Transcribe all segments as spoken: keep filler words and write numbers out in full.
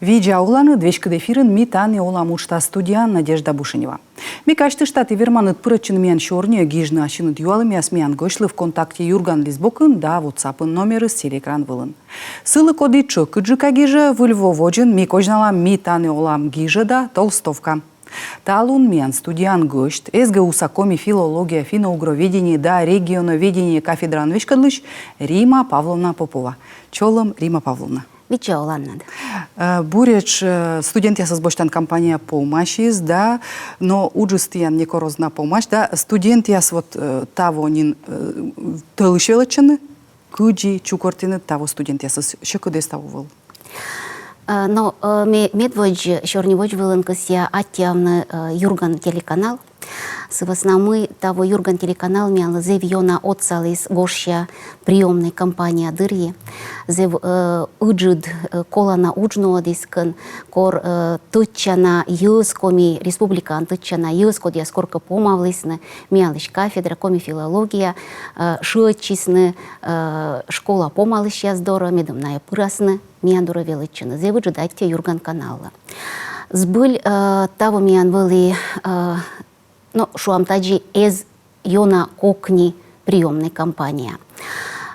Видза оланныд! Веськыд эфирын «Ми тані олам» уджтас, студияын Надежда Бушенева. Ме казьтышта, ті верманныд пырӧдчыны миян сёрниӧ, гижны ассьыныд юалӧмъяс миян гӧсьтлы ВКонтакте «Юрган» лист бокын да WhatsApp-ын, номерыс телеэкран вылын. Сылы, коді тшӧкыдджыка гижӧ, Выль во водзын ми козьналам «Ми тані олам» гижӧда толстовка. Талун миян студияын гӧсьт — СГУ-са коми филология, финно-угроведение да регионоведение кафедраӧн веськӧдлысь Римма Павловна Попова. Чолӧм, Римма Павловна. Видза оланныд! Э, буретш, э, студентъясӧс босьтан кампания помасис, да, но уджыс тіян некор оз на помась, да, студентъяс вот, э, таво нин, э, тӧлысь велӧдчӧны, кыдзи чукӧртінныд таво студентъясӧс, сьӧкыд эз таво вӧв? Э, но, э, ме-, медводз, сёрни водзвылын кӧсъя аттьӧавны, э, «Юрган» телеканал. Сы вӧсна мый таво «Юрган» телеканал миянлы зэв ёна отсаліс гожся приёмнӧй кампания дырйи. Зэв, э, ыджыд, э, колана удж нуӧдіс, кӧн, кор, э, тӧдчана йӧз, Коми Республикаын тӧдчана йӧз, кодъяс коркӧ помавлісны миянлысь кафедра, коми филология, э, шыӧдчисны, э, школа помалысьяс дорӧ, медым найӧ пырасны миян дорӧ велӧдчыны. Зэв ыджыд аттьӧ «Юрган» каналлы. Збыль, э, таво миян вӧлі, э, но, шуам тадзи, эз ёна кокни приёмнӧй кампания.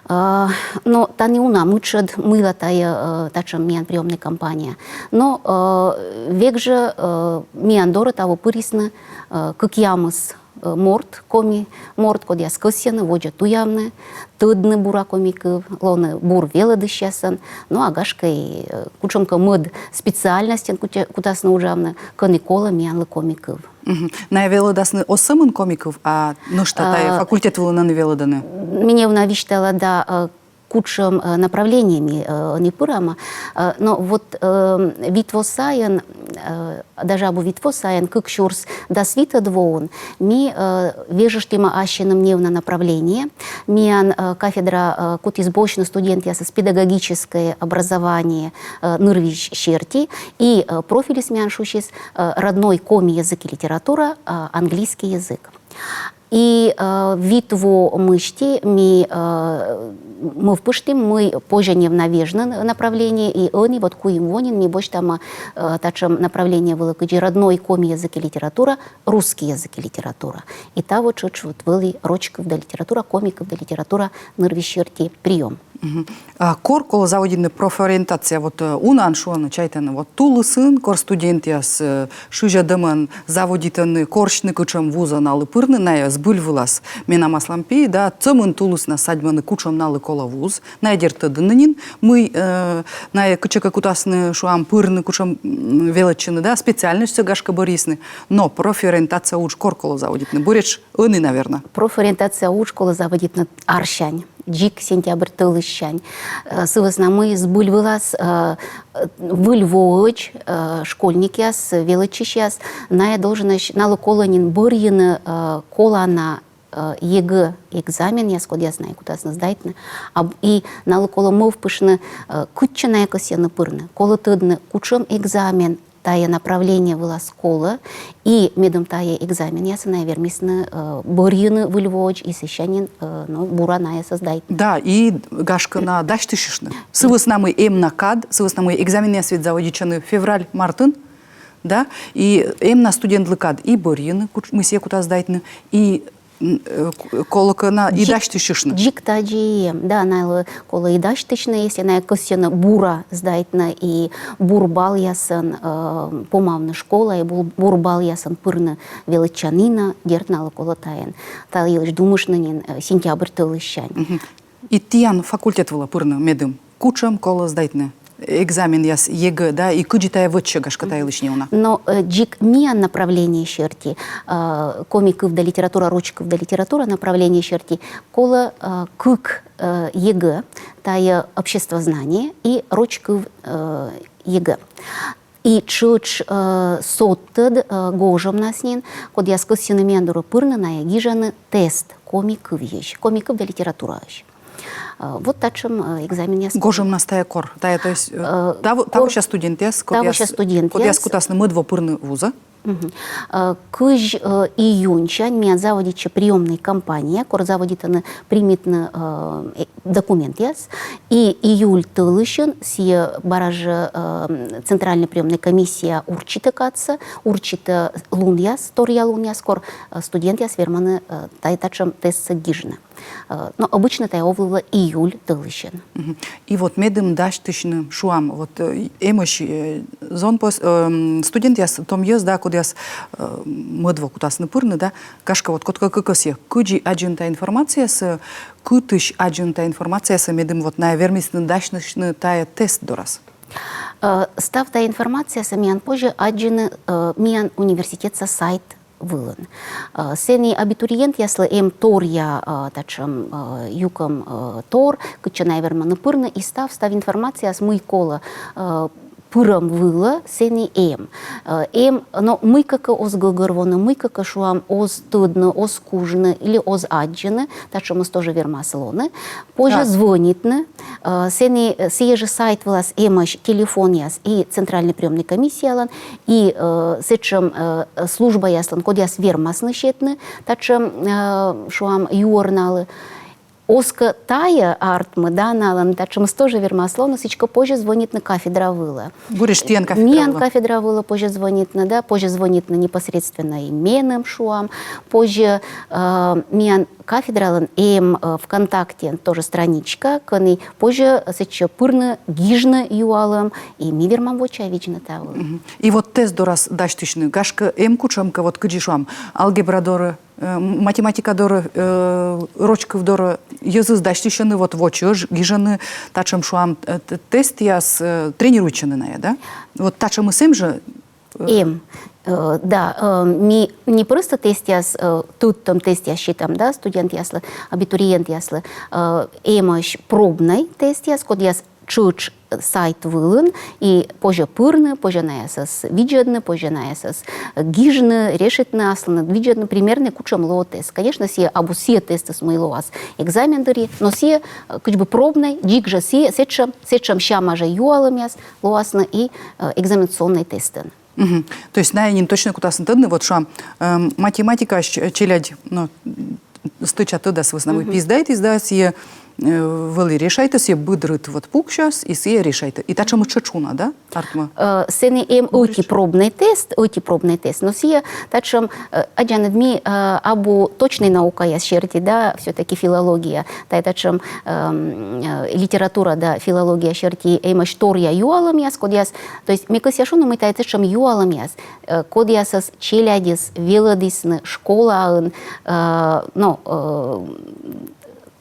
Э, но тані уна мытшӧд, мыйла тайӧ, э, татшӧм миян приёмнӧй кампания. Но, э, век жӧ, э, миян дорӧ таво пырисны, э, кӧкъямыс, э, морт, коми морт, кодъяс кӧсйӧны водзӧ туявны, тӧдны бура коми кыв, лоны бур велӧдысьясӧн, но, а гашкӧ и, э, кутшӧмкӧ мӧд специальностьӧн кутя-, кутасны уджавны, кӧні колӧ миянлы коми кыв. Мгм. Найӧ велӧдасны оз сӧмын коми кыв, а нӧшта тайӧ, а, факультет вылын ӧні велӧдӧны? Ме неуна висьтала да, э, кутшӧм, э, направление ми, э, ӧні пырам. Э, но вот, э, вит во сайын, э, даже абу вит во сайын, кык сюрс дас витӧд воын, ми, э, вежыштім ассьыным неуна направление. Миян, э, кафедра, э, кутіс босьтны студентъясӧс педагогическӧй образование, э, нырвизь серти, и, э, профильыс миян шусис, э, родной коми язык и литература, э, английский язык. И, э, вит во мысти ми, э, мӧвпыштім, мый позьӧ неуна вежны направление, и ӧні вот куим во нин ми босьтам, э, татшӧм направление вылӧ, кыдзи родной коми язык и литература, русский язык и литература. И таво тшӧтш вот вӧлі роч кыв да литература, коми кыв да литература нырвизь серти приём. Мгм. А кор колӧ заводитны профориентация? Вот, э, унаӧн шуӧны, чайтӧны, вот тулысын, кор студентъяс, э, шызьӧдӧмӧн заводитӧны корсьны, кутшӧм вузӧ налы пырны, найӧ збыль вылас, менам аслам пи, да, сӧмын тулыснас садьмӧны, кутшӧм налы колӧ вуз, найӧ, дерт, тӧдӧны нин, мый, э, найӧ кытчӧкӧ кутасны, шуам, пырны, кутшӧм, м, велӧдчыны, да, специальностьсӧ, гашкӧ, бӧрйисны. Но профориентация удж кор колӧ заводитны? Буретш ӧні, наверно. Профориентация удж колӧ заводитны арсянь, дзик сентябрь тӧлыссянь. Э, сы вӧсна мый збыль вылас, э, э, выль воӧдз, э, школьникъяс, велӧдчысьяс, найӧ долженӧсь, налы колӧ нин бӧрйыны, э, колана, э, ЕГЭ экзаменъяс, кодъяс найӧ кутасны сдайтны. Аб-, и налы колӧ мӧвпыштны, э, кытчӧ найӧ кӧсйӧны пырны, колӧ тӧдны, кутшӧм экзамен тайӧ направление вылас колӧ, и медым тайӧ экзаменъясӧ найӧ вермисны, э, бӧрйыны выль воӧдз, и сысянь нин, э, ну, бура найӧс сдайтны. Да, и, гашкӧ, на дасьтысьыштны. Сы вӧсна мый эм на кад, сы вӧсна мый экзаменъяс ведь заводитчӧны февраль-мартын, да, и эм на студентлы кад и бӧрйыны, кут-, мый сійӧ кутас сдайтны, и, м, э, к-, колӧкӧ, на и дасьтысьыштны. Дзик тадзи и эм, да, налы колӧ и дасьтысьны, если найӧ кӧсйӧны бура сдайтны и бур балъясӧн, э, помавны школа, и бур, бур балъясӧн пырны велӧдчанінӧ, дерт, налы колӧ таӧн. Та йылысь думыштны нин, э, сентябрь тӧлыссянь. Мгм. И тіян факультет вылӧ пырны медым кутшӧм колӧ сдайтны экзаменъяс, ЕГЭ, да, и кыдзи тайӧ вӧчсьӧ, гашкӧ, та йылысь неуна? Но, э, дзик миян направление серти, э, коми кыв да литература, роч кыв да литература направление серти, колӧ, э, кык, э, ЕГЭ, тайӧ обществознание и роч кыв, э, ЕГЭ. И тшӧтш, э, содтӧд, э, гожӧмнас нин, кодъяс кӧсйӧны миян дорӧ пырны, найӧ гижӧны тест коми кывйысь, коми кыв да литератураысь. Э, вот татшӧм, э, экзаменъяс. Гожӧмнас тайӧ кор? Тайӧ, то есть, э, э, таво-, кор-, тавося студентъяс, кодъяс, тавося студентъяс, кодъяс кутасны мӧд во пырны вузӧ? Мгм. Э, кызь, э, июньсянь миян заводитчӧ приёмнӧй кампания, кор заводитӧны примитны, э, э, документъяс. И июль тӧлысьын сійӧ бара жӧ, э, центральнӧй приёмнӧй комиссия урчитӧ кадсӧ, урчитӧ лунъяс, торъя лунъяс, кор, э, студентъяс вермӧны, э, тай татшӧм тестсӧ гижны. Э, но обычно тайӧ овлывлӧ июль тӧлысьын. Мгм. И вот медым дасьтысьны, шуам, вот, э, эмӧсь, э, зонпос-, эм, студентъяс, том йӧз, да, кодъяс, э, мӧд во кутасны пырны, да, гашкӧ, вот кодкӧ кӧ кӧсйӧ, кыдзи аддзыны тайӧ информациясӧ, кытысь аддзыны тайӧ информациясӧ, медым вот найӧ вермисны дасьтысьны тайӧ тест дорас. Э, став тайӧ информациясӧ миян позьӧ аддзыны, э, миян университетса сайт вылын. Э, сэні абитуриентъяслы эм торъя, э, татшӧм, э, юкӧм, э, тор, кытчӧ найӧ вермӧны пырны, и став, став информацияыс, мый колӧ, э, пырӧм вылӧ, сэні эм. Э, эм, но мыйкӧ кӧ оз гӧгӧрвоны, мыйкӧ кӧ, шуам, оз тӧдны, оз кужны или оз аддзыны, татшӧмыс тоже вермас лоны. Позьӧ звӧнитны, э, сэні, э, сійӧ жӧ сайт вылас эмӧсь телефонъяс и центральнӧй приёмнӧй комиссиялӧн, и, э, сэтшӧм, э, службаяслӧн, кодъяс вермасны сетны татшӧм, э, шуам, юӧр налы. Оз кӧ тайӧ артмы, да, налӧн, татшӧмыс тоже вермас лоны, сідзкӧ позьӧ звӧнитны кафедра вылӧ. Буретш тіян кафедра вылӧ. Миян кафедра вылӧ позьӧ звӧнитны, да, позьӧ звӧнитны непосредственно и меным, шуам, позьӧ, э, миян кафедралӧн эм, э, ВКонтакте тоже страничка, кӧні позьӧ сэтчӧ пырны, гижны юалӧм, и ми вермам вочавидзны та вылӧ. Мгм. И вот тест дорас дасьтысьны, гашкӧ, эм кутшӧмкӧ, вот кыдзи, шуам, алгебра дорӧ, э, м-, математика дорӧ, э, роч кыв дорӧ йӧзыс дасьтысьӧны, вот во чӧж гижӧны татшӧм, шуам, э, т-, тестъяс, э, тренируйтчӧны найӧ, да? Вот татшӧмыс эм жӧ, Эм. Э, да, э, ми не просто тестъяс, э, тӧдтӧм тестъяс сетам, да, студентъяслы, абитуриентъяслы, э, эмӧсь пробнӧй тестъяс, кодъяс тшӧтш сайт вылын, и позьӧ пырны, позьӧ найӧс видзӧдны, позьӧ найӧс, э, гижны, решитны аслыныд, видзӧдны примернӧ, кутшӧм лоӧ тест. Конечно, сійӧ абу сійӧ тестыс, мый лоас экзамен дырйи, но сійӧ, э, как бы пробнӧй, дзик жӧ сійӧ, сэтшӧм, сэтшӧм сяма жӧ юалӧмъяс лоасны и, э, экзаменационнӧй тестын. Мгм. То есть найӧ нин точно кутасны тӧдны, вот, шуам, эм, математикаысь челядь, ну, стӧча тӧдас в основном, мгм, пиздайтіс, да, сійӧ, э, вӧлі решайтӧ, сійӧ быд рыт вот пуксяс, и сійӧ решайтӧ. И татшӧмыс тшӧтш уна, да, артмӧ? Э, сэні эм ӧти пробнӧй тест, ӧти пробнӧй тест, но сійӧ татшӧм, э, аддзанныд, ми, э, абу точнӧй наукаяс серти, да, всё-таки филология, тайӧ татшӧм, эм, э, литература да филология серти эмӧсь торъя юалӧмъяс, кодъяс, то есть ме кӧсъя шуны, мый тайӧ татшӧм юалӧмъяс, э, кодъясӧс челядьыс велӧдісны школаын, э, но, э,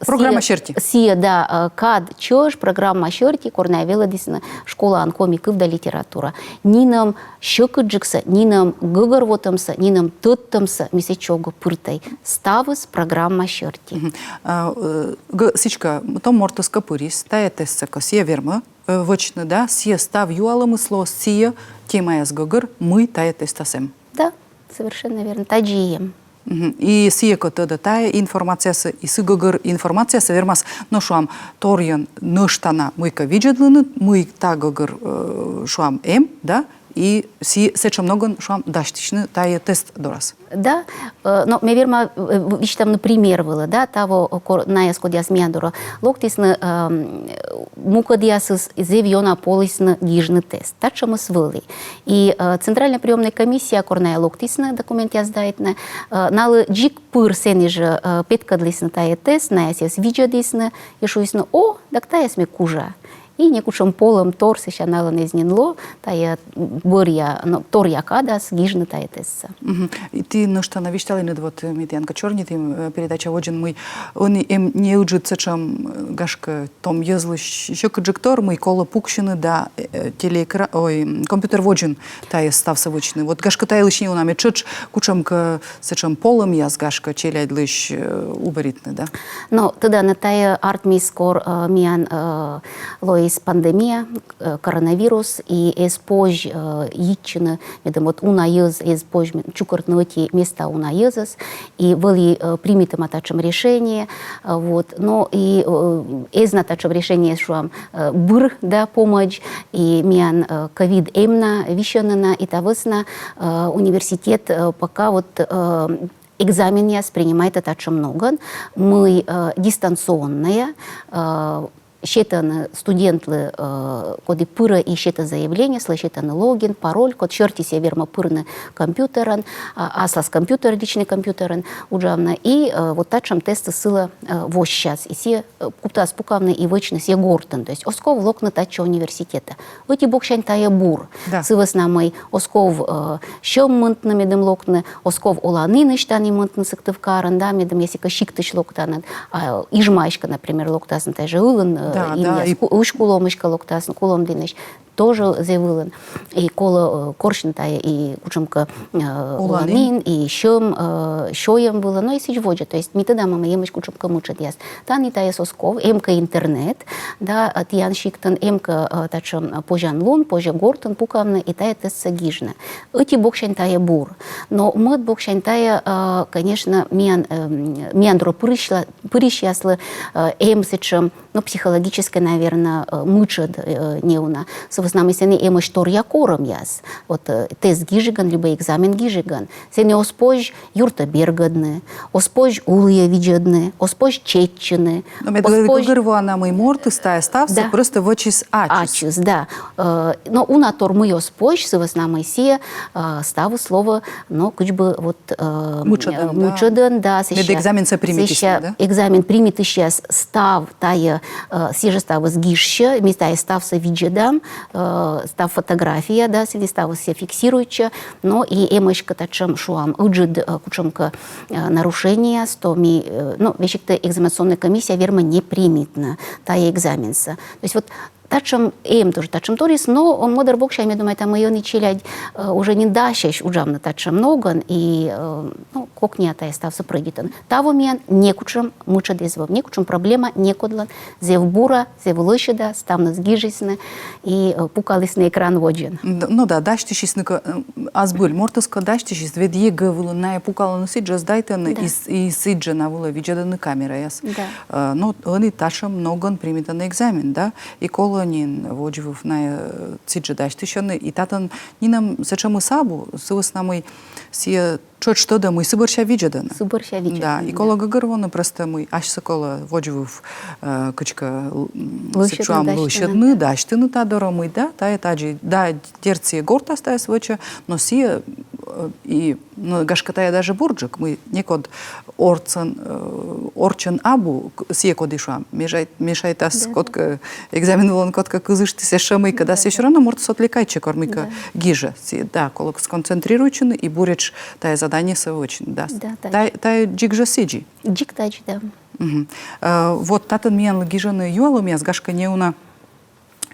программа серти. Сійӧ, да, э, кад чӧж программа серти, кор найӧ велӧдісны школаын коми кыв да литература. Нинӧм сьӧкыдджыксӧ, нинӧм гӧгӧрвотӧмсӧ, нинӧм тӧдтӧмсӧ ми сэтчӧ ог пыртӧй. Ставыс программа серти. Мгм. А, э, г-, сідзкӧ, том мортыс кӧ пырис, тайӧ тестсӧ кӧ сійӧ вермӧ, э, вӧчны, да, сійӧ став юалӧмыс лоӧ сійӧ темаяс гӧгӧр, мый тайӧ тестас эм. Да, совершенно верно. Тадзи эм. Мгм. И сійӧ кӧ тӧдӧ тайӧ информациясӧ, и сы гӧгӧр информациясӧ вермас, но, шуам, торйӧн нӧшта на мыйкӧ видзӧдлыны, мый та гӧгӧр, э, шуам, эм, да, и сійӧ сэтшӧм ногӧн, шуам, дасьтысьны тайӧ тест дорас. Да, э, но ме верма, э, висьтавны пример вылӧ, да, таво, э, кор-, найӧс, кодъяс миян дорӧ локтісны, эм, мукӧдъясыс зэв ёна полісны гижны тест. Татшӧмыс вӧлі. И, э, центральнӧй приёмнӧй комиссия, кор найӧ локтісны документъяс сдайтны, э, налы дзик пыр сэні жӧ, э, петкӧдлісны тайӧ тест, найӧ сійӧс видзӧдісны и шуисны: «О, дак тайӧс ме кужа». И некутшӧм полӧмтор сэсся налӧн эз нин ло, тайӧ бӧръя, но, торъя кадас гижны тайӧ тестсӧ. Мгм. И ті нӧшта на висьталінныд, вот, э, ми тіянкӧд сёрнитім, э, передача водзын, мый ӧні эм неыджыд сэтшӧм, э, гашкӧ, том йӧзлысь сьӧкыдджыктор, мый колӧ пуксьыны да, э, телеэкра-, ой, м, компьютер водзын тайӧ ставсӧ вӧчны. Вот гашкӧ тайӧ лишнӧй уна, мед тшӧтш кутшӧмкӧ сэтшӧм полӧмъяс гашкӧ челядьлысь, э, уберитны, да? Но тӧданныд, тайӧ артмис, кор, э, миян, э, лои Эз пандемия, э, коронавирус, и эз позь, э, йитчыны, медым вот уна йӧз эз позь м-, чукӧртны ӧти места уна йӧзӧс, и вӧлі, э, примитӧма татшӧм решение, э, вот, но и, э, эз на татшӧм решение, шуам, э, быр да помӧдз, и миян, э, ковид эм на, висьӧны на, и та вӧсна, э, университет, э, пока вот, э, экзаменъяс принимайтӧ татшӧм ногӧн, мый, э, дистанционнӧя, э, сетӧны студентлы, э, коді пырӧ и сетӧ заявление, сылы сетӧны логин, пароль, код сьӧрті сійӧ вермӧ пырны компьютерӧн, а, аслас компьютер, личный компьютерӧн уджавны, и, э, вот татшӧм тестыс сылы, э, воссяс, и сійӧ, э, кутас пукавны и вӧчны сійӧ гортын, то есть оз ков локны татчӧ университетӧ. Ӧти боксянь тайӧ бур. Да. Сы вӧсна мый оз ков, э, сьӧм мынтны, медым локны, оз ков оланінысь тані мынтны Сыктывкарын, да, медым, если кӧ сиктысь локтанныд, а, Ижмаысь кӧ, например, локтасны, тайӧ жӧ ылын, э, да, да, имъяс, и ку-, Усть-Куломысь кӧ локтасны, Кулӧмдінысь, тоже зэв ылын. И колӧ, э, корсьны тайӧ и кутшӧмкӧ, э, оланін, и сьӧм, э, сёйӧм вылӧ, но и сідз водзӧ. То есть ми тӧдам, мый эмӧсь кутшӧмкӧ мытшӧдъяс. Тані тайӧс оз ков, эм кӧ интернет, да, а, тіян сиктын, эм кӧ, а, татшӧм, а, позянлун, позьӧ гортын пукавны и тайӧ тестсӧ гижны. Ӧти боксянь тайӧ бур. Но мӧд боксянь тайӧ, а, конечно, миян, эм, миян дорӧ пырысьла-, пырысьяслы, а, эм сэтшӧм, ну, психологическӧй, наверно, э, мытшӧд, э, неуна. Сы вӧсна мый сэні эмӧсь торъя корӧмъяс. Вот, э, тест гижигӧн либӧ экзамен гижигӧн. Сэні оз позь юртӧ бергӧдны, оз позь уліӧ видзӧдны, оз позь чеччыны, но мед оз позь гӧгӧрвоана, мый мортыс тайӧ ставсӧ, да, просто вӧчис ачыс. Ачыс, да. Э, но уна тор мый оз позь, сы вӧсна мый сійӧ, э, ставыс лоӧ, но кыдз бы вот, э, мытшӧдӧн, э, да, мытшӧдӧн, да, мед сэсся, экзаменсӧ примитісны, сэсся, да, экзамен примитысьяс став тайӧ, э, сійӧ жӧ ставыс гижсьӧ, ми тайӧ ставсӧ видзӧдам, э, став фотография, да, сэні ставыс сійӧ фиксируйтчӧ, но и эмӧсь кӧ татшӧм, шуам, ыджыд, э, кутшӧмкӧ, э, нарушение, то ми, э, ну, весиг тайӧ экзаменационнӧй комиссия вермӧ не примитны тайӧ экзаменсӧ. То есть вот татшӧм эм тоже, татшӧм торйыс, но мӧдар боксянь, ме думайта, мый ӧні челядь, э, уже нин дасьӧсь уджавны татшӧм ногӧн, и, э, ну, кокниа тайӧ ставсӧ прӧйдитӧны. Таво миян некутшӧм мытшӧд эз вӧв, некутшӧм проблема некодлӧн, зэв бура, зэв лӧсьыда, ставныс гижисны и, э, пукалісны экран водзын. Д-, ну да, дасьтысисны кӧ, э, м, ас збыль, мортыс кӧ дасьтысис, вед ЕГЭ вылын найӧ пукалӧны сідз жӧ, сдайтӧны, да, и с-, и сідз жӧ на вылӧ видзӧдӧны камераяс. Да. Э, но ӧні татшӧм ногӧн примитӧны экзамен, да, и колӧ нин водзвыв найӧ, э, сідз жӧ дасьтысьӧны, и татӧн нинӧм сэтшӧмыс абу, сы вӧсна мый сійӧ тшӧтш тӧдӧ, мый сы бӧрся видзӧдӧны. Сы бӧрся видзӧдӧны, да. И колӧ гӧгӧрвоны просто, мый асьсӧ колӧ водзвыв, э, кыдзкӧ, м, лӧсьӧдны, сэтшӧм дасьтыны, лӧсьӧдны, да, дасьтыны та дорӧ, мый да, тайӧ тадзи, да, дерт, сійӧ гортас тайӧс вӧчӧ, но сійӧ, э, и, но, гашкӧ, тайӧ даже бурджык, мый некод орччӧн, э, орччӧн абу, к-, сійӧ, коді, шуам, мешай-, мешайтас, да, да, кодкӧ, экзамен вылын кодкӧ кызыштіс, ещӧ мыйкӧ, да, да, сійӧ всё равно мортыс отвлекайтчӧ, кор мыйкӧ, да, гижӧ. Сійӧ, да, колӧ сконцентрируйтчыны и буретш тайӧ заданиесӧ вӧчны, да. Да, да. Тайӧ, тайӧ дзик жӧ сідзи. Дзик тадзи, да. Мгм. Э, вот татӧн миянлы гижӧны юалӧмъяс, гашкӧ, неуна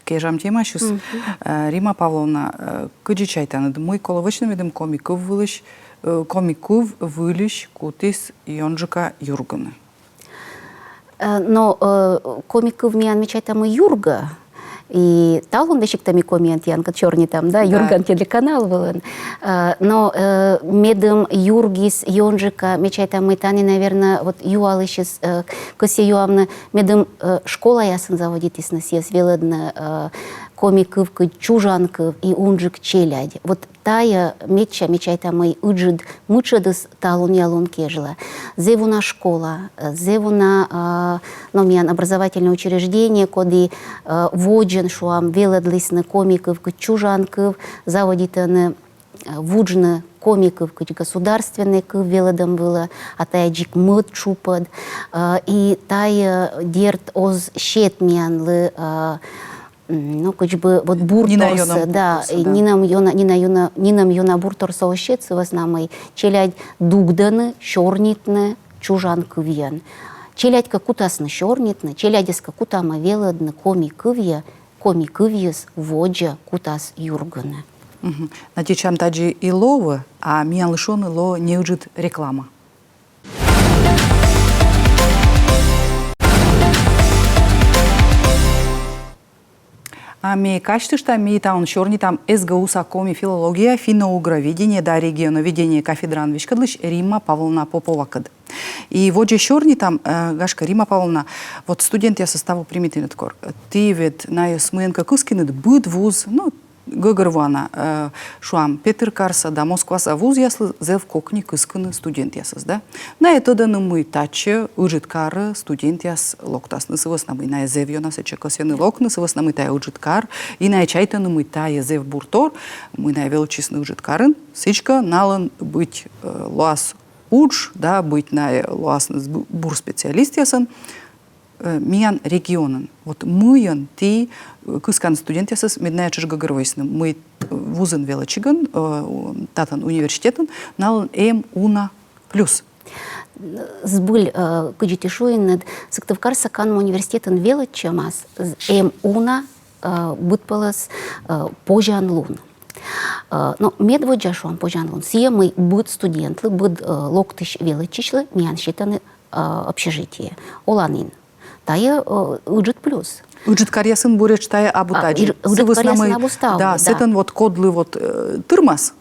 кежам темасьыс. Мгм. Э, Римма Павловна, э, кыдзи чайтанныд, мый колӧ вӧчны, медым коми кыв вылысь, э, коми кыв выльысь кутіс ёнджыка юргыны? Э, но, э, коми кыв миян, ме чайта, мый юргӧ. И талун весиг тӧ ми комиӧн тіянкӧд сёрнитам, да, да, «Юрган» телеканал вылын. Э, но, э, медым юргис ёнджыка, ме чайта, мый тані, наверно, вот юалысьыс, э, кӧсйӧ юавны, медым, э, школаясын заводитісны сійӧс велӧдны, э, коми кыв кыдз чужан кыв и унджык челядь. Вот тайӧ медся, ме чайта, мый ыджыд мытшӧдыс талунъя лун кежлӧ. Зэв уна школа, э, зэв уна, а, но миян образовательнӧй учреждение, коді, э, водзын, шуам, велӧдлісны коми кыв кыдз чужан кыв, заводитӧны, э, вуджны коми кыв кыдз государственнӧй кыв велӧдӧм вылӧ, а тайӧ дзик мӧд тшупӧд. Э, и тайӧ, дерт, оз сет миянлы, э, м, ну, кыдз бы, вот, бурторсӧ, да, бурторсӧ, и да. Нинӧм ёна, нинӧм ёна, нинӧм ёна бурторсӧ оз сет, сы вӧсна мый челядь дугдӧны сёрнитны чужан кывйӧн. Челядь кӧ кутасны сёрнитны, челядьӧс кӧ кутамӧ велӧдны коми кывйӧ, коми кывйыс водзӧ кутас юргыны. Мгм. Надейтчам, тадзи и лоӧ, а миянлы шуӧны лоӧ неыджыд реклама. А ми казьтыштам, ми талун сёрнитам СГУ-са коми филология, финно-угроведение да регионоведение кафедраын веськӧдлысь Римма Павловна Поповакӧд. И водзӧ сёрнитам, э, гашкӧ, Римма Павловна, вот студентъясӧс таво примитінныд кор. Ті ведь найӧс мыйӧнкӧ кыскинныд быд вуз, ну, гӧгӧрвоана, э, шуам, Петыркарса да Москваса вузъяслы зэв кокни кыскыны студентъясӧс, да? Найӧ тӧдӧны, мый татчӧ, Ыджыдкарӧ, студентъяс локтасны сы вӧсна, мый найӧ зэв ёна сэтчӧ кӧсйӧны локны, сы вӧсна, мый тайӧ Ыджыдкар, и найӧ чайтӧны, мый тайӧ зэв бур тор, мый найӧ велӧдчисны Ыджыдкарын, сідзкӧ налӧн быть, э, лоас удж, да, быть найӧ лоасны бу-, бур специалистъясӧн, э, миян регионын. Вот мыйӧн ті, э, кыскан студентъясӧс, мед найӧ тшӧтш гӧгӧрвоисны, мый, э, вузын велӧдчигӧн, э, у-, татӧн университетын, налӧн эм уна плюс. Збыль, э, кыдзи ті шуинныд, Сыктывкарса канму университетын велӧдчӧмас з-, эм уна, э, быдпӧлӧс, э, позянлун. Э, но медводдза, шуам, позянлун сійӧ, мый быд студентлы, быд, э, локтысь велӧдчысьлы миян сетӧны, э, общежитие, оланін. Тайӧ, э, ыджыд плюс. Ыджыдкаръясын буретш тайӧ абу тадзи. Сы вӧсна мый, да, сэтӧн вот кодлы вот, э, тырмас.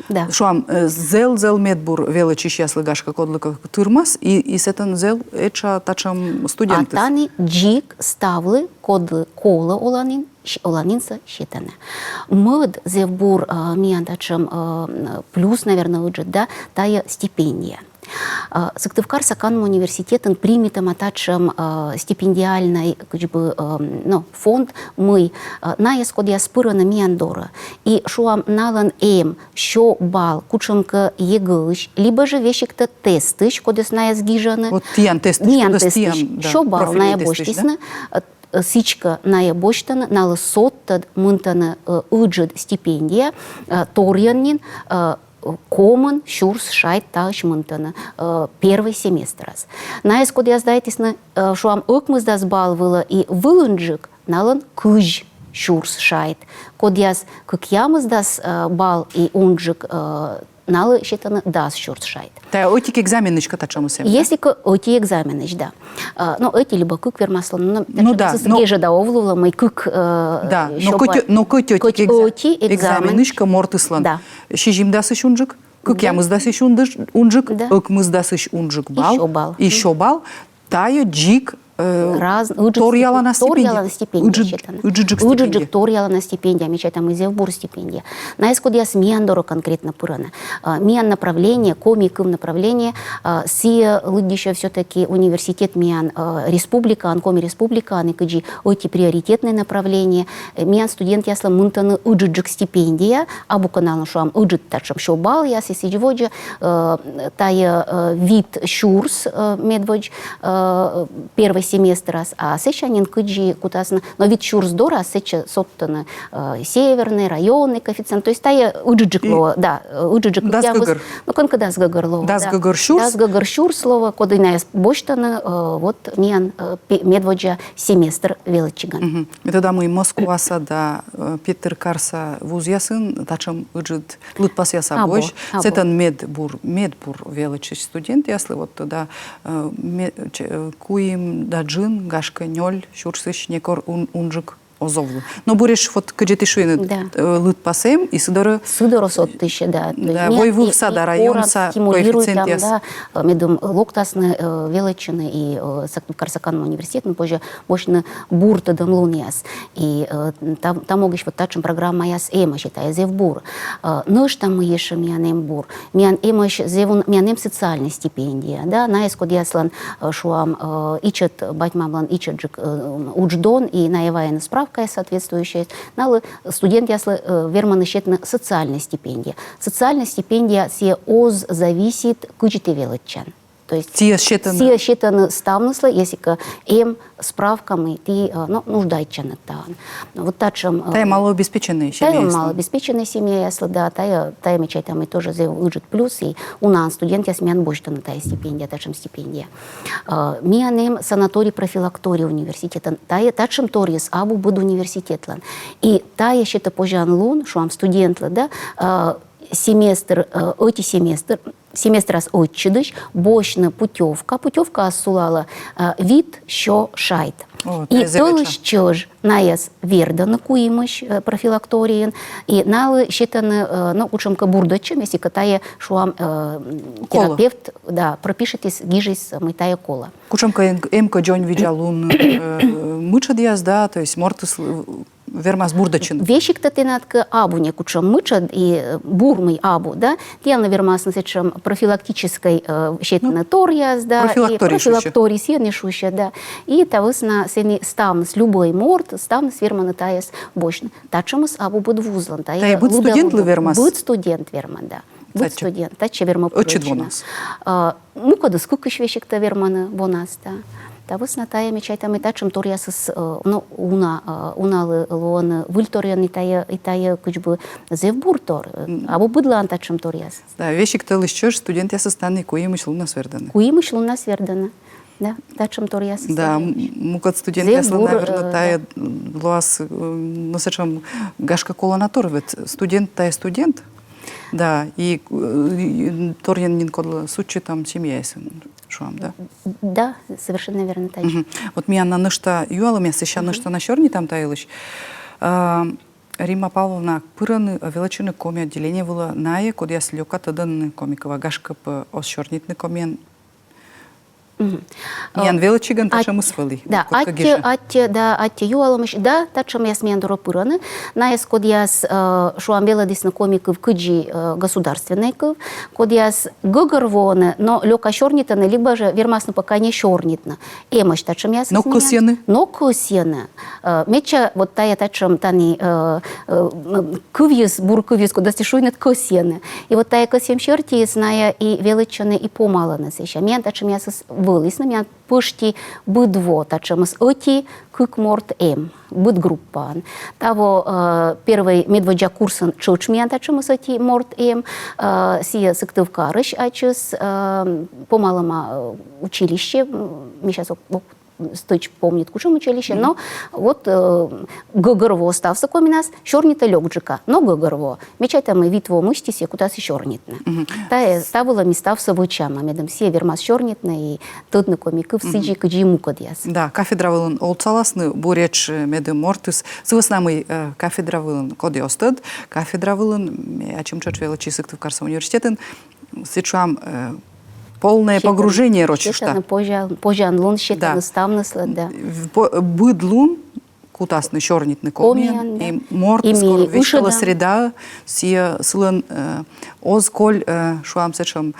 Да. Шуам, э, зэл-зэл медбур велӧдчысьяслы, гашкӧ, кодлыкӧ тырмас, и, и сэтӧн зэл этша татшӧм студентыс. А тані дзик ставлы, кодлы колӧ оланін, с-, оланінсӧ сетӧны. Мӧд зэв бур, э, миян татшӧм, э, плюс, наверно, ыджыд, да, тайӧ стипендия. Э, Сыктывкарса канму университетын примитӧма татшӧм, э, стипендиальнӧй, кыдз бы, э, но, фонд, мый, э, найӧс, кодъяс пырӧны миян дорӧ. И, шуам, налӧн эм сё балл кутшӧмкӧ ЕГЭ-ысь, либӧ жӧ весиг тӧ тестысь, кодӧс найӧс гижӧны. Вот тіян тестысь, миян тестысь, да, сё балл найӧ босьтісны, э, сідзкӧ найӧ босьтӧны, налы содтӧд мынтӧны, э, ыджыд стипендия, э, торйӧн нин, э, комын сюрс шайт таысь мынтӧны, э, первой семестрас. Найӧс, кодъяс сдайтісны, э, шуам, ӧкмысдас балл вылӧ и вылынджык, налӧн кызь сюрс шайт. Кодъяс кыкъямысдас, э, балл и унджык, э, налы сетӧны дас сюрс шайт. Тайӧ ӧтик экзаменысь кӧ татшӧмыс эм, да? Если кӧ ӧти экзаменысь, да. Э, но ӧти либӧ кык вермас лоны, но, ну да, татшӧмыс гежӧда овлывлӧ, мый кык, э, да, но кӧть, но кӧть ӧтик экзаменысь кӧ мортыслӧн. Да. Сизимдасысь унджык, кыкъямысдасысь унджык, да, ӧкмысдасысь унджык балл. И сё балл. И сё балл. Тайӧ дзик, э, торъялана стипендия. Торъялана стипендия. Ыджыдджык торъялана стипендия, ми чайтам, мый зэв бур стипендия. Найӧс, кодъяс миян дорӧ конкретно пырӧны. Э, миян направление, коми кыв направление, э, сійӧ лыддьыссьӧ всё-таки университет миян, э, республикаын, Коми Республикаын, и кыдзи ӧти приоритетнӧй направление. Э, миян студентъяслы мынтӧны ыджыдджык стипендия, абу кӧ налӧн, шуам, ыджыд татшӧм сё баллъяс и сідз водзӧ, э, тайӧ, э, вит сюрс, э, медводз, э, первой семестрас, а сэсся нин кыдзи кутасны, но вит сюрс дорас сэтчӧ содтӧны, э, северный, районный коэффициент, то есть тайӧ ыджыдджык лоӧ, да, э, ыджыдджык. Дас гӧгӧр. Ну, кӧнкӧ дас гӧгӧр лоӧ, да. Дас гӧгӧр сюрс. Дас гӧгӧр сюрс лоӧ, кодӧс найӧс босьтӧны, э, вот миян, э, пе-, медводдза семестр велӧдчигӧн. Мгм. Ме тӧда, мый Москваса да, э, Петыркарса вузъясын татшӧм ыджыд лыдпасъяс абуӧсь. Абу, абу. Сэтӧн медбур, медбур велӧдчысь студентъяслы, вот, да, э, ме-, ч-, э, куим да джын, гашкӧ, нёль сюрсысь некор ун-, унджык оз овлы. Но буретш вот кыдзи ті шуинныд, да, э, лыдпас эм, и сы дорӧ... Сы дорӧ содтысьӧ, да. Да, войвывса да районса коэффициентъяс. Да, э, медым локтасны, э, велӧдчыны и, э, Сыктывкарса канму университетын позьӧ босьтны бур тӧдӧмлунъяс. И, э, та, та могысь вот татшӧм программаяс эмӧсь, и тайӧ зэв бур. Э, нӧшта мый ещӧ миян эм бур. Миян эмӧсь зэв уна, миян эм социальнӧй стипендия, да, найӧс, кодъяслӧн, э, шуам, э, ичӧт, бать-мамлӧн ичӧтджык, э, удждон, и найӧ вайӧны справкаяс соответствующӧй, налы, студентъяслы, э, вермӧны сетны социальнӧй стипендия. Социальнӧй стипендия сійӧ оз зависит, кыдзи ті велӧдчан. То есть сійӧс сетӧны, сійӧс сетӧны ставныслы, если кӧ эм справка, мый ті, э, ну, нуждайтчанныд таын. Вот татшӧм, э, тайӧ малообеспеченнӧй семьяяслы. Тайӧ малообеспеченнӧй семьяяслы, да, тайӧ, тайӧ, ми чайтам, и тоже зэв ыджыд плюс, и унаӧн студентъяс миян босьтӧны тайӧ стипендия, татшӧм стипендия. Э, миян эм санаторий-профилакторий университетын. Тайӧ, татшӧм торйыс абу быд университетлӧн. И тайӧ сетӧ позянлун, шуам, студентлы, да, э, семестр, э, ӧти семестр, семестрас ӧтчыдысь босьтны путёвка. Путёвкаыс сулалӧ, э, вит сё шайт. О, И тайзэ тӧлысь чӧж найӧс вердӧны куимысь, э, профилакторийын, и налы сетӧны, э, ну, кутшӧмкӧ бурдӧдчӧм, если кӧ тайӧ, шуам, э, терапевт, да, пропишитіс, гижис, мый тайӧ колӧ. Кутшӧмкӧ эм-, эм кӧ дзоньвидзалун, э, мытшӧдъяс, да, то есть мортыс, э, вермас бурдӧдчыны. Весиг тӧ тэнад кӧ абу некутшӧм мытшӧд и, э, бур мый абу, да, тіянлы вермасны сэтшӧм профилактическӧй, э, сетны торъяс, да, и профилакторий шусьӧ. Профилакторий, сійӧ нин шусьӧ, да. И та вӧсна сэні ставныс, любӧй морт, ставныс вермӧны тайӧс босьтны. Татшӧмыс абу быд вузлӧн, тайӧ... Тайӧ быд студентлы вермас? Быд студент вермӧ, да. Быд студент, татчӧ вермӧ пырӧдчыны. А, мукӧдыс кыкысь весиг тӧ вермӧны вонас, да. Та вӧсна тайӧ, ме чайта, мый татшӧм торъясыс, э, ну, уна, э, уналы лоӧны выльторйӧн, и тайӧ, и тайӧ кыдз бы зэв бур тор, э, абу быдлаын татшӧм торъяс. Да, весиг тӧлысь чӧж студентъясӧс тані куимысь луннас вердӧны. Куимысь луннас вердӧны. Да, татшӧм торъясыс. Да, м-, мукӧд студентъяслы, наверно, э, тайӧ лоас, э, ну, сэтшӧм, гашкӧ, колана тор, ведь студент — тайӧ студент. Да, и, э, и торйӧн нин кодлы сутчӧ там семьяясын, шуам, да? Да, совершенно верно, тадзи. Вот миян на нӧшта юалӧмъяс, сэсся нӧшта на сёрнитам та йылысь. А, Римма Павловна, пырӧны, велӧдчӧны коми отделение вылӧ найӧ, кодъяс лёка тӧдӧны коми кыв, а гашкӧ пӧ оз сёрнитны комиӧн. Миян велӧдчигӧн татшӧмыс вӧлі. Да, аттьӧ, аттьӧ, да, аттьӧ юалӧмысь, да, татшӧмъяс миян дорӧ пырӧны. Найӧс, кодъяс, э, шуам, велӧдісны коми кыв кыдзи, э, государственнӧй кыв, кодъяс гӧгӧрвоӧны, но лёка сёрнитӧны, либӧ жӧ вермасны пока не сёрнитны. Эмӧсь татшӧмъясыс. Но кӧсйӧны? Но кӧсйӧны. Э, медся вот тайӧ татшӧм тані, э, э, м, кывйыс, бур кывйыс, кодӧс ті шуинныд, кӧсйӧны. И вот тайӧ кӧсйӧм сертиыс найӧ и велӧдчӧны, и помалӧны сэсся. Миян татшӧмъясыс вӧлісны, миян пӧшти быд во татшӧмыс ӧти-кык морт эм, быд группаын. Таво, э, первой медводдза курсын тшӧтш миян татшӧмыс ӧти морт эм, э, сійӧ Сыктывкарысь ачыс, э, помалӧма, э, училище, м, ме сейчас ог, ог стӧч помнит, кутшӧм училище, но вот, э, гӧгӧрвоӧ ставсӧ комиӧнас, сёрнитӧ лёкджыка, но гӧгӧрвоӧ. Ме чайта, мый вит во мысти сійӧ кутас и сёрнитны. Тайӧ, та вылӧ ми ставсӧ вӧчамӧ, медым сійӧ вермас сёрнитны и тӧдны коми кыв сідзи, кыдзи мукӧдъяс. Да, кафедра вылын отсаласны буретш, э, медым мортыс. Сы вӧсна мый, э, кафедра вылын, коді оз тӧд, кафедра вылын, ме ачым тшӧтш велӧдчи Сыктывкарса университетын, сэтшӧм, э, полное погружение рочӧн шуа. Сетӧны позян, позянлун сетӧны ставныслы, да. Быд лун кутасны сёрнитны комиӧн, да. И морт, и скоро веськалӧ средаӧ, сійӧ сылӧн, э, оз коль, э, шуам, сэтшӧм,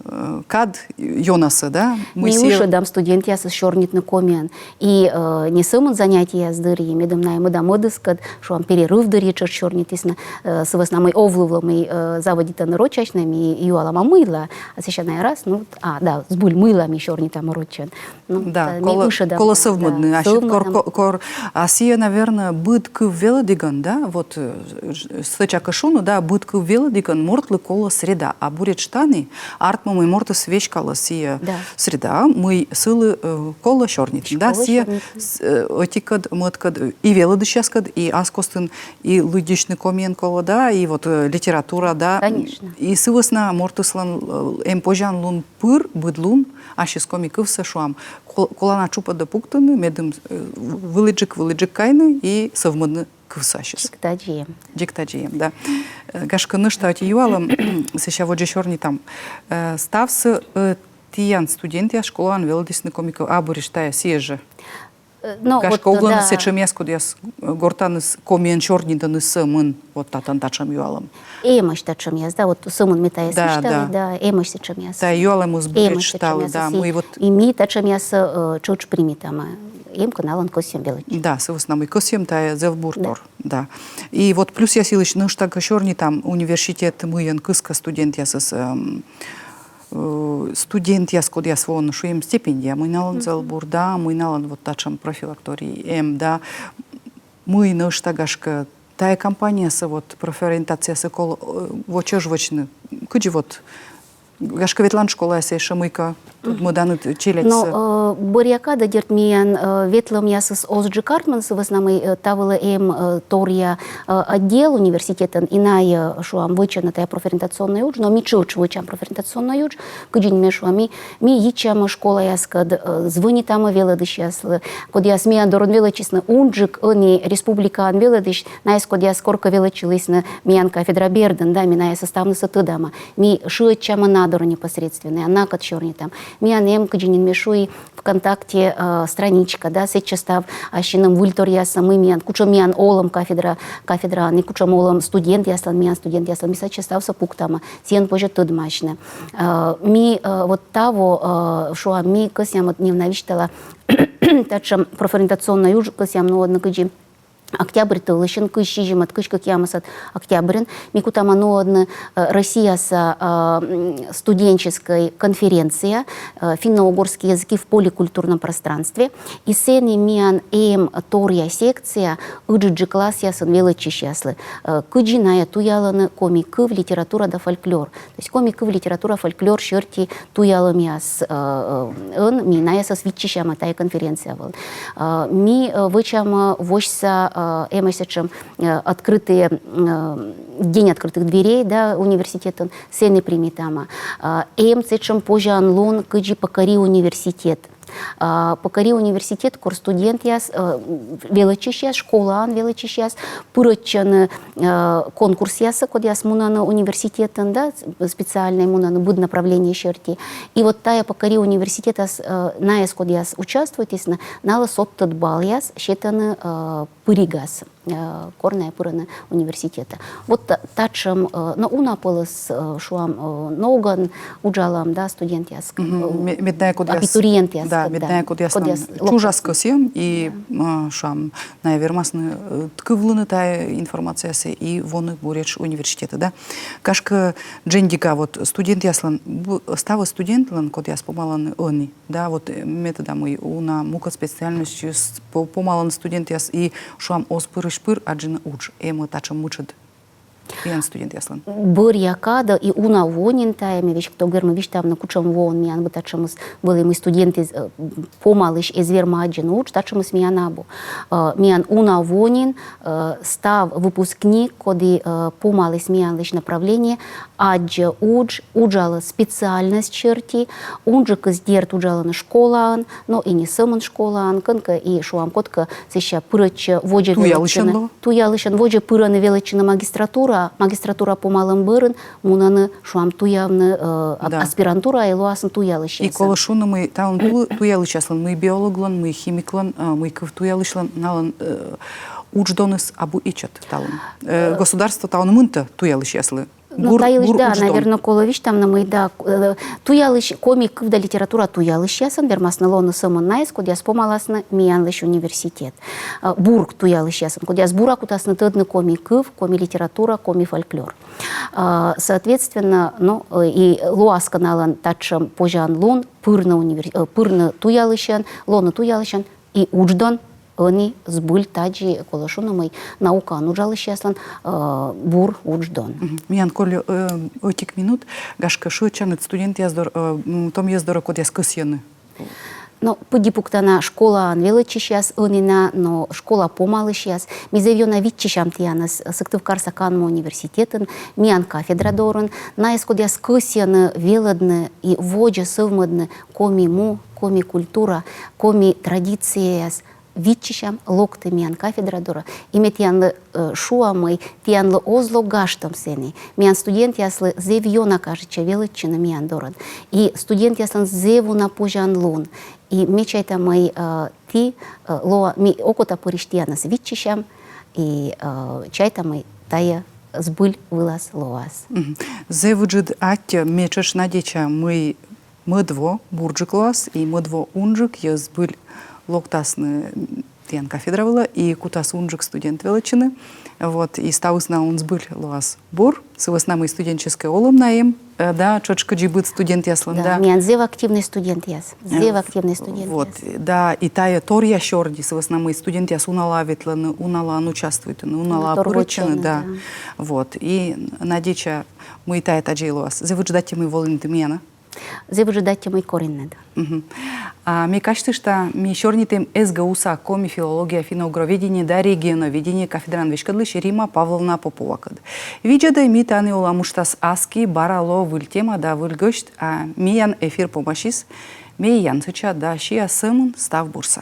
э, кад ёнасӧ, да. Ми ышӧдам студентъясӧс сёрнитны комиӧн. И, э, не сӧмын занятиеяс дырйи, медым найӧ мӧда-мӧдыскӧд, шуам, перерыв дырйи тшӧтш сёрнитісны, э, сы вӧсна мый овлывлӧ, мый, э, заводитӧны рочӧн, ми юалам, а мыйла, а сэсся найӧ раз, ну, а, да, збыль, мыйла ми сёрнитам рочӧн. Ну, да, колӧ, колӧ сӧвмӧдны, а сійӧ кор, кор, а сійӧ, наверно, быд кыв велӧдігӧн, да, вот, э, стӧча кӧ шуны, да, быд кыв велӧдігӧн мортлы колӧ среда, а буретш тані артмӧ, мый мортыс веськалӧ сійӧ среда, мый сылы, э, колӧ сёрнитны, да, сійӧ с-, э, ӧтикӧд, мӧдкӧд, и велӧдысьяскӧд, и ас костын, и лыддьысьны комиӧн колӧ, да, и вот, э, литература, да. Конечно. И сы вӧсна мортыслӧн, э, эм позянлун пыр быд лун ассьыс коми кывсӧ, шуам, кол-, колана тшупӧдӧ пуктыны, медым, э, вылӧджык, вылӧджык кайны и сӧвмӧдны кывсӧ ассьыс. Дзик тадзи эм. Дзик тадзи эм, да. Э, гашкӧ, нӧшта ӧти юалӧм, сэсся водзӧ сёрнитам. Э, ставсӧ, э, тіян студентъяс школаын велӧдісны коми кыв, а буретш тайӧ сійӧ жӧ? Э, но гашкӧ, вот, овлӧны сэтшӧмъяс, кодъяс, э, гортаныс комиӧн сёрнитӧны сӧмын, вот татӧн татшӧм юалӧм. Эмӧсь татшӧмъяс, да, вот сӧмын ме тайӧс висьталі, да, эмӧсь сэтшӧмъяс. Тайӧ юалӧмыс буретш талы, да, мый вот. И ми татшӧмъяссӧ, э, тшӧтш примитамӧ, эм кӧ налӧн кӧсйӧм велӧдчыны. Да, сы вӧсна мый кӧсйӧм — тайӧ зэв бур тор, да. И вот плюсъяс йылысь нӧшта кӧ сёрнитам, университет мыйӧн кыскӧ студентъясӧс, эм, э, студентъяс, кодъяс воӧны, шуам, стипендия, мый налӧн зэв бур, да, мый налӧн вот татшӧм профилакторий эм, да, мый нӧшта, гашкӧ, тайӧ кампаниясӧ, вот, профориентациясӧ колӧ, э, во чӧж вӧчны. Кыдзи вот, гашкӧ, ветлан школаясӧ ещӧ мыйкӧ. Мӧданныд челядьсӧ. Но бӧръя кадӧ, дерт, миян ветлӧмъясыс оз джык артмыны, сы вӧсна мый та вылӧ эм торъя отдел университетын, и найӧ, шуам, вӧчӧны тайӧ профориентационнӧй удж, но ми тшӧтш вӧчам профориентационнӧй удж, кыдзи нин ме шуа, ми, ми йитчамӧ школаяскӧд, звӧнитамӧ велӧдысьяслы, кодъяс миян дорын велӧдчисны, унджык ӧні республикаын велӧдысь, найӧс, кодъяс коркӧ велӧдчылісны миян кафедра бердын, да, ми найӧс ставнысӧ тӧдамӧ. Ми шыӧдчамӧ на дорӧ непосредственно, накӧд сёрнитам. Миян эм, кыдзи нин ме шуи, ВКонтакте страничка, да, сэтчӧ став ассьыным выльторъяссӧ, мый миян, кутшӧм миян олӧм кафедра, кафедраын, и кутшӧм олӧм студентъяслӧн, миян студентъяслӧн, ми сэтчӧ ставсӧ пуктамӧ, сійӧн позьӧ тӧдмасьны. Ми вот таво, шуам, ми кӧсъям, вот нин на висьтала, татшӧм профориентационнӧй удж кӧсъям нуӧдны, кыдзи октябрь тӧлысьын, кызь сизимӧд, кызь кӧкъямысӧд октябрьын ми кутамӧ нуӧдны Россияса студенческӧй конференция «Финно-угорские языки в поликультурном пространстве». И сэні миян эм торъя секция ыджыдджык классъясын велӧдчысьяслы, кыдзи найӧ туялӧны коми кыв, литература да фольклор. То есть коми кыв, литература, фольклор серти туялӧмъяс, ӧн ми найӧс виччысямӧ тайӧ конференция вылын. Ми вӧчамӧ восьса эмӧсь сэтшӧм открытые, день открытых дверей, да, университетын, сэні примитамӧ. Эм сэтшӧм позянлун, кыдзи «Покори университет». «Покори университет», кор студентъяс, велӧдчысьяс, школаын велӧдчысьяс пырӧдчӧны конкурсъясӧ, кодъяс мунӧны университетын, да, специальнӧй мунӧны быд направление серти. И вот тайӧ «Покори университетас», найӧс, кодъяс участвуйтісны, налы содтӧд баллъяс сетӧны пыригас, кор найӧ пырӧны университетӧ. Вот татшӧм, но уна пӧлӧс, шуам, ногӧн уджалам, да, студентъяскӧд, абитуриентъяскӧд, да, мед найӧ, кодъяслӧн чужас кӧсйӧм и, шуам, найӧ вермасны кывлыны тайӧ информациясӧ и воны буретш университетӧ, да. Гашкӧ, дженьыдика, вот студентъяслӧн, ставыс студентлӧн, кодъяс помалӧны ӧні, да, вот ме тӧда, мый уна мукӧд специальностьыс помалӧны студентъяс и, шуам, оз пырысь-пыр аддзыны удж. Эм-ӧ татшӧм мытшӧд миян студентъяслӧн? Бӧръя кадӧ и уна во нин тайӧ, ме весиг ог вермы висьтавны, кутшӧм воын миян бы татшӧмыс вӧлі, мый студентыс, помалысь эз вермы аддзыны удж, татшӧмыс миян абу. Миян уна во нин став выпускник, коді помаліс миянлысь направление, аддзӧ удж, уджалӧ специальность серти, унджыкыс, дерт, уджалӧны школаын, но и не сӧмын школаын, кӧнкӧ и, шуам, кодкӧ сэсся пырӧдчӧ водзӧ велӧдчыны. Туялысьӧн, водзӧ пырӧны велӧдчыны магистратураӧ, магистратура помалӧм бӧрын мунӧны, шуам, туявны аспирантураӧ и лоасны туялысьясӧн. И колӧ шуны, мый талун туялысьяслӧн, мый биологлӧн, мый химиклӧн, мый кыв туялысьлӧн, налӧн удждоныс абу ичӧт талун. Государство талун мынтӧ туялысьяслы. Но та йылысь, да, наверно, колӧ висьтавны, мый, да, туялысь, коми кыв да литература туялысьясӧн вермасны лоны сӧмын найӧс, кодъяс помаласны миянлысь университет. Бур туялысьясӧн, кодъяс бура кутасны тӧдны коми кыв, коми литература, коми фольклор. Соответственно, но и лоас кӧ налӧн татшӧм позянлун пырны универ-, пырны туялысьӧн, лоны туялысьӧн, и удждон ӧні збыль тадзи, колӧ шуны, мый наукаын уджалысьяслӧн бур удждон. Миян колі ӧтик минут, гашкӧ, шыӧдчанныд студентъяс дорӧ, томъяс дорӧ, кодъяс кӧсйӧны. Но пыдди пуктана школаын велӧдчысьяс ӧні на, но школа помалысьяс. Ми зэв ёна виччысям тіянӧс Сыктывкарса канму университетын, миян кафедра дорын. Найӧс, кодъяс кӧсйӧны велӧдны и водзӧ сӧвмӧдны коми му, коми культура, коми традицияяс, виччысям, локты миян кафедра дорӧ. И ме тіянлы шуа, мый тіянлы оз ло гажтӧм сэні. Миян студентъяслы зэв ёна кажитчӧ велӧдчыны миян дорын. И студентъяслӧн зэв уна позянлун. И ме чайта, мый ті лоа-, ми окотапырысь тіянӧс виччысям, и чайта, мый тайӧ збыль вылас лоас. Зэв ыджыд аттьӧ, ме тшӧтш надейтча, мый мӧд во бурджык лоас, и мӧд во унджык, йӧз збыль локтасны тіян кафедра вылӧ, и кутас унджык студент велӧдчыны. Вот, и ставыс налӧн збыль лоас бур, сы вӧсна мый студенческӧй олӧм на эм, да, тшӧтш кыдзи быд студентъяслӧн, да. Миян зэв активнӧй студентъяс, зэв активнӧй студентъяс. Вот, да, и тайӧ торъя сёрни, сы вӧсна мый студентъяс уналаӧ ветлӧны, уналаӧн участвуйтӧны, уналаӧ пырӧдчӧны, да. Вот, и надейтча, мый тайӧ тадзи лоас. Зэв ыджыд аттьӧ, мый волін ті миянӧ. Зэв ыджыд аттьӧ, мый коринныд. Мгм. А ме казьтышта, ми сёрнитім СГУ-са коми филология, финно-угроведение да регионоведение кафедраын веськӧдлысь Римма Павловна Поповакӧд. Видзӧдӧй «Ми тані олам» уджтас аски. Бара лоӧ выль тема да выль гӧсть, а миян эфир помасис. Ме Ян Сыча да сиа сӧмын став бурсӧ.